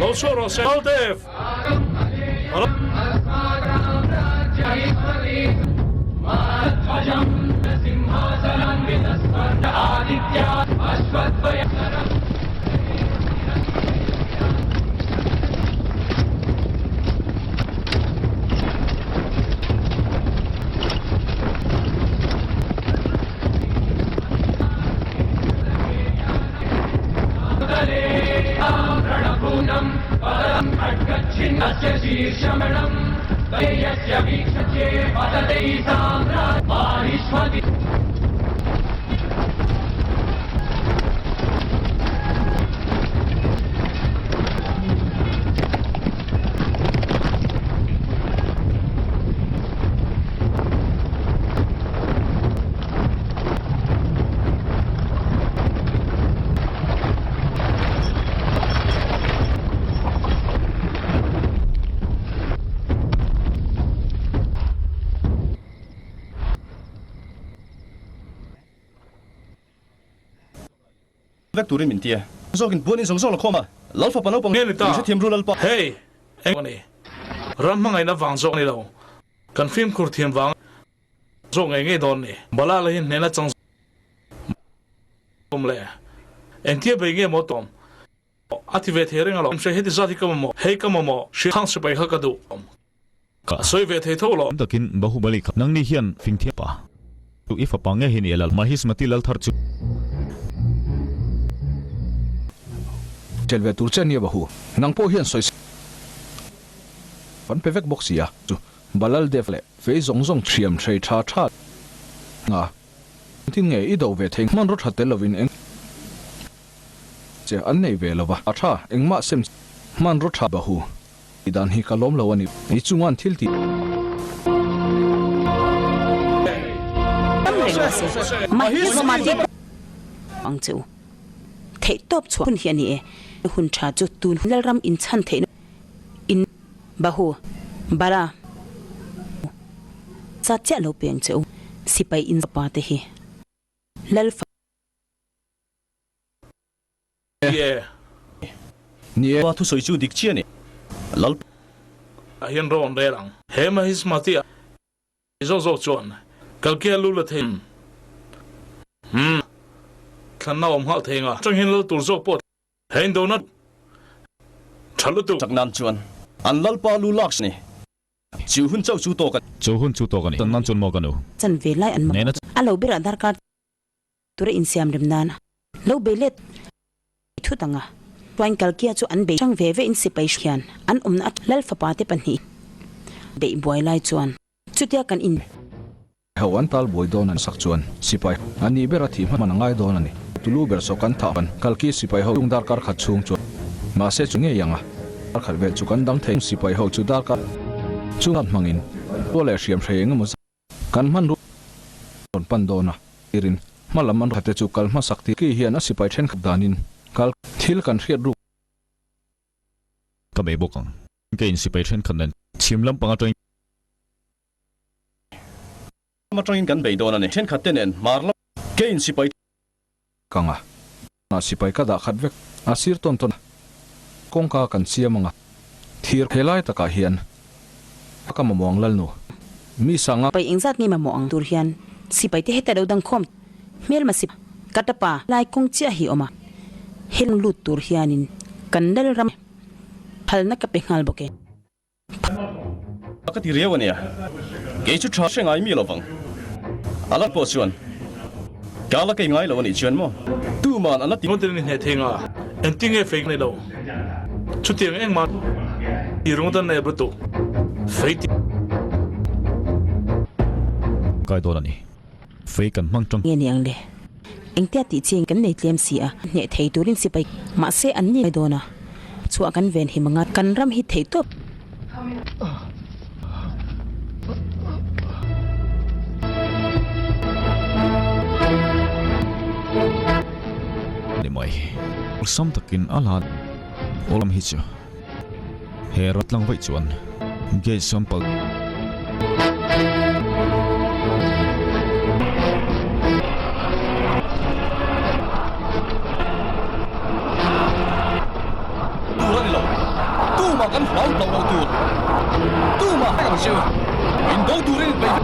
Lo chhuak rawh se. Baldev! Vek turin min ti a. Zawkin buan in zawng zawng la khawm a, Lal fapa naupang Nge ni ta? Min hrethiam ru Lalpa. Hei, eng a ni? Ram hmangaihna vang zawk a ni lo. Kan fimkhur thiam vang zawk ngei ngei dawn ni. Balala hi hnena chang zawm le. Engtia bei nge maw tawm? A ti ve thei reng alawm. Hre heti zat hi ka mamawh. Hei ka mamawh. Hria khang sipai kha ka duh. Ka sawi ve thei tho lo. Takin Bahubali kha nangni hian fing thiam pa. Chu i fapa nge hi ni lal Mahismati lal thar chu. Tel ve tur che nia Bahu. Nang pawh hian sawi kan pe vek bawk si a. Chu Balal Dev leh fei zawng zawng thiam hrei tha tha nga. Engtin nge i do ve thei hmanraw tha tel lovin eng che an nei ve lova a tha engmah sem hmanraw tha Bahu. I dan hi ka lawm lo a ni. I chunga'n thil tih. Dam reng rawh se. Mahni ang che u. Theih tawp chhuah hun hi a ni e. Hun tha chu tun Lalram inchhan theihna in Bahu Bara zat chiah lo peng che u. Sipai in pa te hi Lal fa. Ni e. Ni e. Pa thusawi chu dik chiah a ni. Lal. Ah hian rawn rel ang. He Mahismati ah zawk zawk chuan kalkia lu la thei hmm thlanna awm nghal thei nga atang hian lal tur zawk pawh he indona tha lutuk. Chak nan chuan an lalpa lu lak ni. Chu hun chauh chu tawk a ni. Chu hun chu tawk a ni. Tan nan chuan maw ka nu. Chan ve lai an Nena. A lo berah darkar Tura insiam rem nan lo bei let thut ang a, chuan Kalkia chu an bei hrang ve ve in sipai hian an awmna a Lal fapa te pahnih beih buai lai chuan chutia kan in. Ho an tal buai dawn an sak chuan sipai an nih ber a thih hman a ngai dawn a ni. Tulu ber saw kan thah an Kalki sipai ho chung darkar khat chhung chuan mahse chu ngei ang a dar khat vel chu kan dang thei sipai ho chu darkar chu hmangin rual leh hriam hrei engemaw zat Kan hmanrua rawn pan dawn a, tirin hma lam an rate chu kal hmasak ti ki hian a sipai thenkhat danin kal thil kan hriat ruk. Ka bei bawk ang. Ka in sipai thenkhat nen chhim lam pang atangin. Lam atangin kan bei dawn a ni. Thenkhat te nen hmar lam ka in sipai. Kang a, a sipai ka dah khat vek a sir tawn tawn a, kawngka kan siam ang a, thir helai takah hian a ka mamawh ang lalnu mi sanga. Pai engzat nge mamawh ang tur hian sipai te heta lo dang khawm hmelma si ka tapa lai kawng chiah hi awm a, helng lut tur hianin kan lalram phalna ka pe nghal bawk e. Ka ti riau a nia, kei chu tha hre ngai mi lo vang. A la pawh chuan ka la kei ngai lo a nih chuan maw? Tuman an la ti. Ngawtin i hneh thei nga, engtin nge fei nei lo? Chutiang engmah ti ringawt an nei lutuk, fei ti. Kai dawn a ni. Fei kan hmang tang. Nge ni ang le? Engtia tih chi kan nei tlem si a, hneh thei turin sipai mahse an ni dawn a, chhuah kan ven him anga kan ram hi theih tawp. Ni mai. Awlsam takin a la awlam hi chu he ram tlang vaih chuan gate sample. Tur a ni lo. Tumah kan hlau tawh lo tur. Tumah heng ang chu. Indo turin inpeih.